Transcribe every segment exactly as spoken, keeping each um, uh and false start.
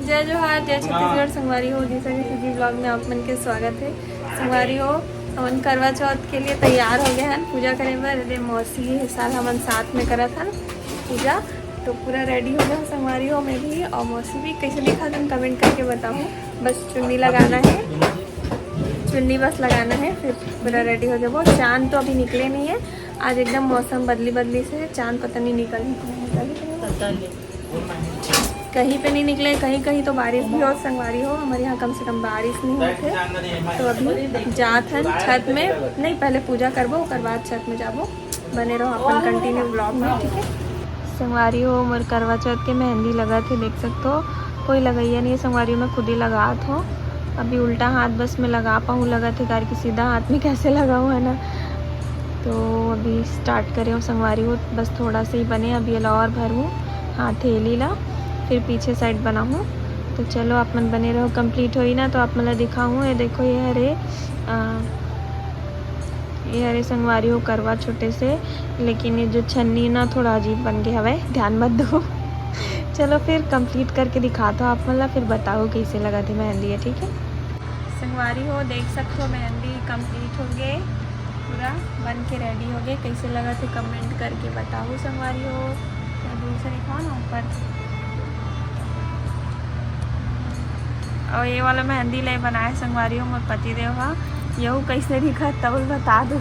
जय जोहार, जय छत्तीसगढ़ संगवारी हो, जैसा कि सुजी ब्लॉग में आप मन के स्वागत है। संगवारी हो, हमन करवा चौथ के लिए तैयार हो गए हैं पूजा करे बर। अरे मौसी, ये साल हमन साथ में करत हन पूजा, तो पूरा रेडी हो गए संगवारी हो, मैं भी और मौसी भी। कैसे दिखा तुम कमेंट करके बताओ। बस चुन्नी लगाना है, चुन्नी बस लगाना है, फिर पूरा रेडी हो जाबो। चांद तो अभी निकले नहीं है, आज एकदम मौसम बदली बदली से, चांद पता नहीं निकल निकल पता नहीं। कहीं पे नहीं निकले, कहीं कहीं तो बारिश भी हो संगवारी हो। हमारे यहाँ कम से कम बारिश नहीं होते, तो अभी जात हन छत में। नहीं, पहले पूजा करबो, ओकर बाद छत में जाबो। बने रहो अपन कंटिन्यू ब्लॉग में, ठीक है। संगवारी हो, मोर करवा चौथ के मेहंदी लगत हे, देख सकते हो, कोई लगैया नहीं है संगवारी हो, मैं खुद ही लगात हो। अभी उल्टा हाथ बस में लगा पाऊँ लगत हे, कार की सीधा हाथ में कैसे लगाऊँ, है ना। तो अभी स्टार्ट करे हो संगवारी हो, बस थोड़ा सा ही बने, अभी एला और भरूँ हाथेली ला, फिर पीछे साइड बनाऊँ। तो चलो आप मन बने रहो, कंप्लीट होई ना तो आप मन ला दिखाऊँ। ये देखो, ये हरे अ, ये हरे संगवारी हो करवा छोटे से, लेकिन ये जो छन्नी ना थोड़ा अजीब बन गए हवे, ध्यान मत दो। चलो फिर कंप्लीट करके दिखात हो आप मन ला, फिर बताओ कैसे लगत हे मेहंदी है, ठीक है। संगवारी हो, देख सकते हो मेहंदी कंप्लीट हो गए, पूरा बन के रेडी हो गए। कैसे लगत हे कमेंट करके बताओ संगवारी हो। थोड़ा दूर से दिखाओ ना ऊपर। और ये वाला मेहंदी ले बनाए संगवारी हो मोर पति देव हा। यहू कैसे दिखत तब बता दू।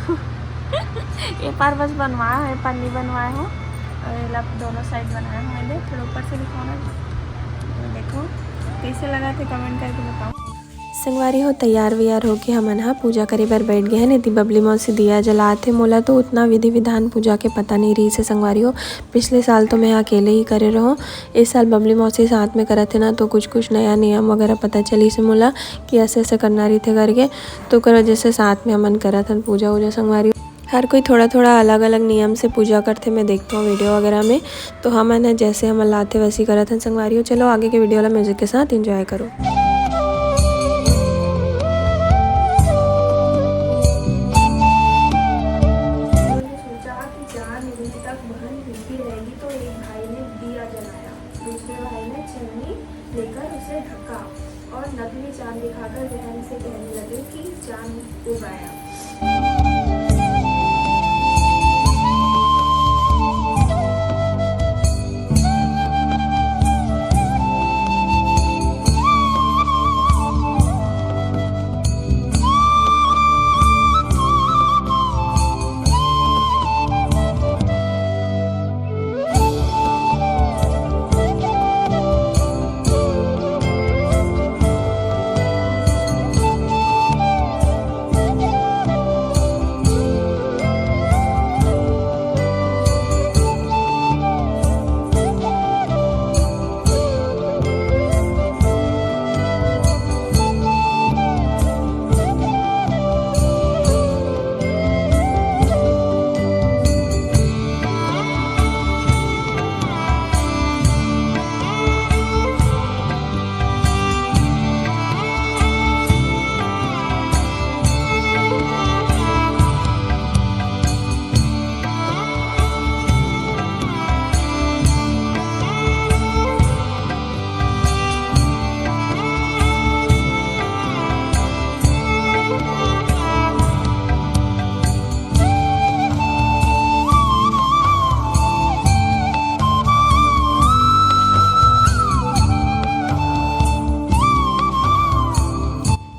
ये पार बस बनवाए हो, ये पार नहीं बनवाए हो। और ये ला दोनों साइड बनाए हो, ये देख, थोड़ा ऊपर से दिखाओ ना। ये देखो कैसे लगत हे कमेंट करके बताओ। संगवारी हो, तैयार वैयार होके हमन ह पूजा करे बर बैठ गए हन। एती बबली मौसी दिया जलात हे। मोला तो उतना विधि विधान पूजा के पता नहीं रहिस हे संगवारी हो। पिछले साल तो मैं अकेले ही करे रहूँ, इस साल बबली मौसी साथ में करत हे ना, तो कुछ कुछ नया नियम वगैरह पता चलिस हे मोला कि ऐसे ऐसे करना रहिथे करके। तो ओकर वजह से साथ में हमन करत हन पूजा वूजा संगवारी हो। हर कोई थोड़ा थोड़ा अलग अलग नियम से पूजा करथे। मैं देखता हूँ वीडियो वगैरह में, तो हमन ह जैसे हमन लाथे वैसे ही करत हन संगवारी हो। चलो आगे के वीडियो ला म्यूजिक के साथ एंजॉय करो। सोचा कि चांद उगने तक बहन भूखी रहेगी, तो एक भाई ने दिया जलाया, दूसरे भाई ने छन्नी लेकर उसे ढका और नकली चांद दिखाकर बहन से कहने लगे कि चांद उग आया।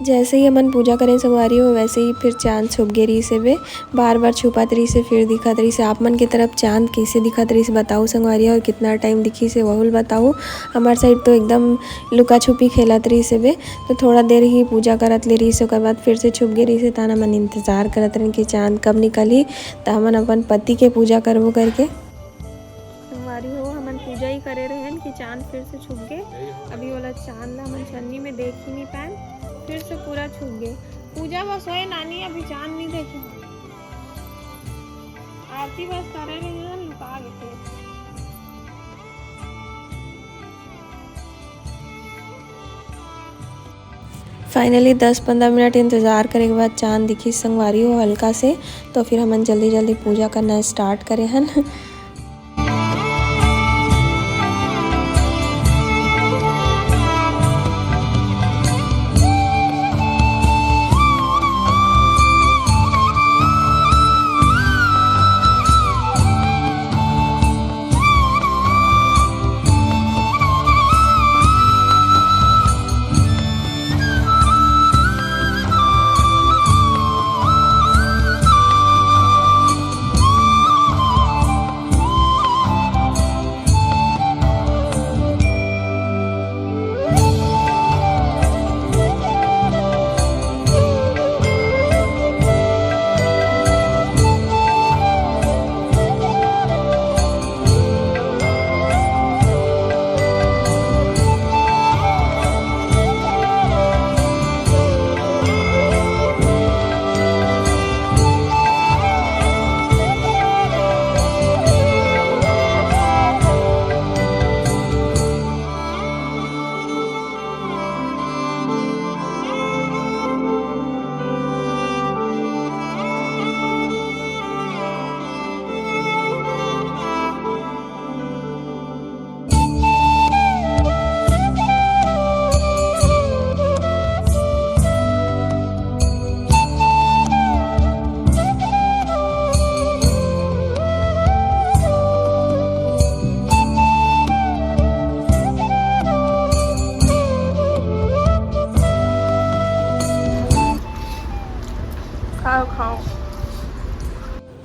जैसे ही हमन पूजा करें संगवारी हो, वैसे ही फिर चांद छुप गे रहिस हे बे। बार बार छुपत रहिस हे, फिर दिखत रहिस हे। आप मन के तरफ चांद कैसे दिखत रहिस हे बताओ संगवारी हो, और कितना टाइम दिखिस हे वहू ल बताओ। हमार साइड तो एकदम लुका छुपी खेलत रहिस हे बे। तो थोड़ा देर ही पूजा करत ले रहिस हे, ओकर बाद फिर से छुप गे रहिस हे, त हमन इंतजार करत रहेन कि चांद कब निकलही, त हमन अपन पति के पूजा करबो करके। संगवारी हो, हमन पूजा ही करे रहेन कि चांद फिर से छुप गे। अभी वाला चांद ला हमन छन्नी में देख ही नहीं पाएन, फिर से पूरा छुप गे। पूजा बस होए नानी, अभी चांद नहीं देखे। आरती बस करे रहेन, लुका गे थे। फाइनली दस पंद्रह मिनट इंतजार करे के बाद चांद दिखिस संगवारी हो हल्का से, तो फिर हमन जल्दी जल्दी पूजा करना स्टार्ट करे हन।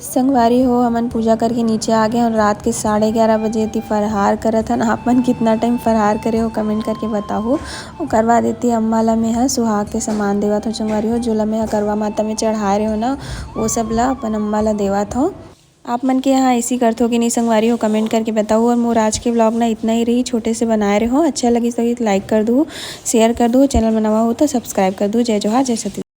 संगवारी हो, हमन पूजा करके नीचे आ गे हन। रात के साढ़े ग्यारह बजे एती फरहार करत हन। आप मन कितना टाइम फरहार करे हो, कमेंट करके बताहू। ओकर बाद एती अम्मा ला मैं ह सुहाग के सामान देवत हूँ संगवारी हो, जो ला मैं ह करवा माता में चढ़ाए रहे हो ना, वो सब ला अपन अम्मा ला देवत हूँ। आप मन के यहाँ ऐसी करथो कि नहीं संगवारी हो, कमेंट करके बताओ। और मोर आज के व्लॉग ना इतना ही रही, छोटे से बनाए रहे हो। अच्छा लगी तो लाइक कर दू, शेयर कर दू, चैनल में नवा हो तो सब्सक्राइब कर दू। जय जोहार, जय छत्तीसगढ़।